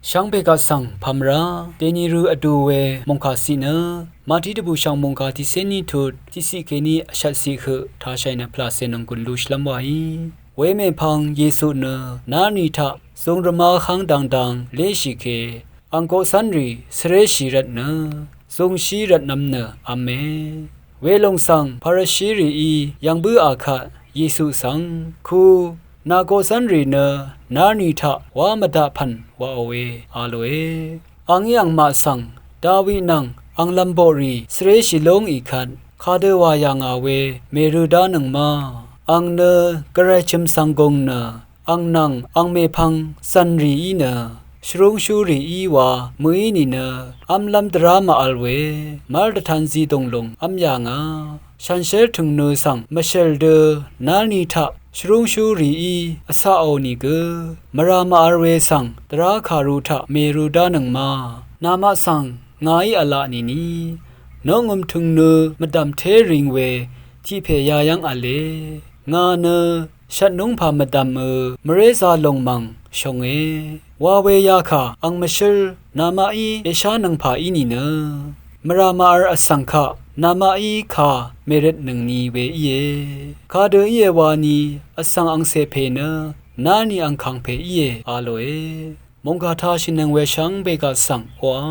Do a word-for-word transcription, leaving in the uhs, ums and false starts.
Shvngbe gaq svng pàmvrá dèni rø vdu we mòngkà ciq nø Mati dvbùshv̀ng mòngkà tiqcé ní tut tiqciq kèní vshvtciq høq tashàì nø pvlàcè nònggùn lushvlv́m wàí. Wemèpvng Yesu nø narni taq zūng rvmá hv́ng dangdang léshì ke ang koqcv́nrì svreshì rvt nø zūngshí rvtnv̄m nø v̄me. Welòng svng Parashirìí yv̀ng bǿà kvt Yesu svng, ku nà koqcv́nrì nø narni taq wá mvdaq pv̀n wàòe a lòe. Angí angmaq svng Dawi nvng ang lv̄mboqrì svréshì lúngì kvt kadø wà yà ngà we mèrø dánøng ma. Ang nø gvray chø̀m svng gùng nø ang nvng ang mèpvng zv̀nrìí nø shvrúngshúrìí wa mø̀í nìnø v́mlv́m dvrá màvl we mv́r dvtan zidùng lùng v́m yà ngà. Shànshér tø̀ngnø svng mvshèl dø narni taq shvrúngshúrìí vcaqò nìgø mvrà màvl we svng dvrá kàru taq mèrø dánøng ma. Namaq svng ngàí v̄la nìni noqngø̀m tø̀ngnø mvdv̀m té ring we tiq pè yayv́ng v̄le. Ngà nø shvtnúngpà mvdv̀mø mvrézā lòng mv̀ng shònge. Wa we yakà ang mvshǿl namaqí èshánøngpà í nìnø mvrà màvl vsvng kaq namaqí kà mèrøtnøngni we íe. Kadø íe wani vsvng angcè pè nø narni angkàng pè íe a lòe. Mòngkà tashìnøng we shvngbe gaq svng oqà